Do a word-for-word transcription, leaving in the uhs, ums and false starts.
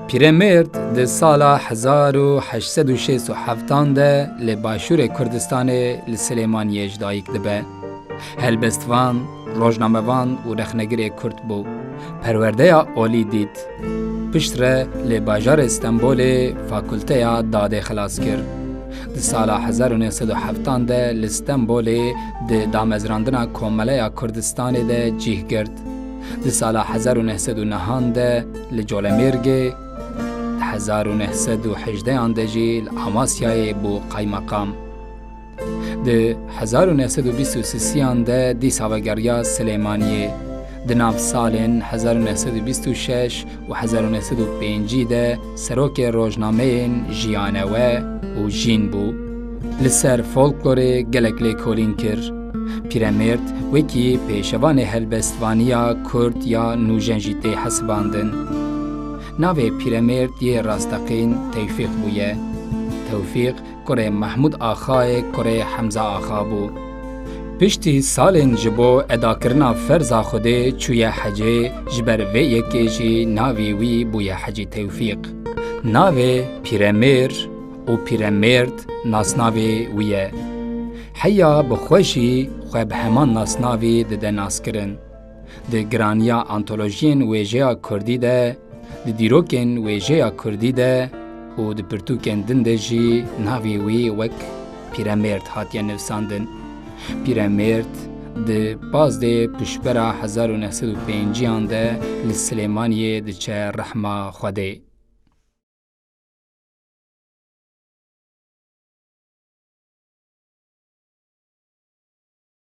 Pîremêrd di sala hezar û heşt sed û şêst û heftan de li Başûrê Kurdistanê li Silêmaniyê ji dayik dibe. Helbestvan, rojnamevan û rexnegirê Kurd bû. Perwerdeya olî dît. Piştre li bajarê Stenbolê fakulteya dadê xilas kir. Di sala hezar û neh sed û heftan de li Stenbolê di damezrandina Komeleya Kurdistanê de cîh girt. Di sala hezar û neh sed û nehan de li Colemêrgê, di hezar û neh sed û hejdehan de jî li Amasyayê bû qaymeqam. Di hezar û neh sed û bîst û sisiyan de dîsa vegeriya Silêmaniyê. Di nav salên hezar û neh sed û bîst û şeş û hezar û neh sed û pêncî de serokê rojnameyên Jiyanewe û Jîn bû. Li ser folklorê gelek lêkolîn kir. Pîremêrd wekî pêşevanê helbestvaniya Kurd ya nûjen jî tê hesibandin. Navê Pîremêrd yê rasteqîn Tewfîq bûye. Tewfîq kurê Mehmûd Axayê kurê Hemza Axa bû. Piştî salên ji bo edakirina ferza Xwedê çûye hecê, ji ber vê yekê jî navê wî bûye Hecî Tewfîq. Navê Pîremêr û Pîremêrd nasnavê wî ye. Heya bi xwe jî xwe bi heman nasnavî dide naskirin. Di giraniya antolojiyên wêjeya kurdî de, di dîrokên wêjeya kurdî de û di pirtûkên din de jî navê wî wek Pîremêrd hatiye nivîsandin. Pîremêrd di pazdeh pişbera hezar û neh sed û pênciyan de li Silêmaniyê diçe rehma Xwedê.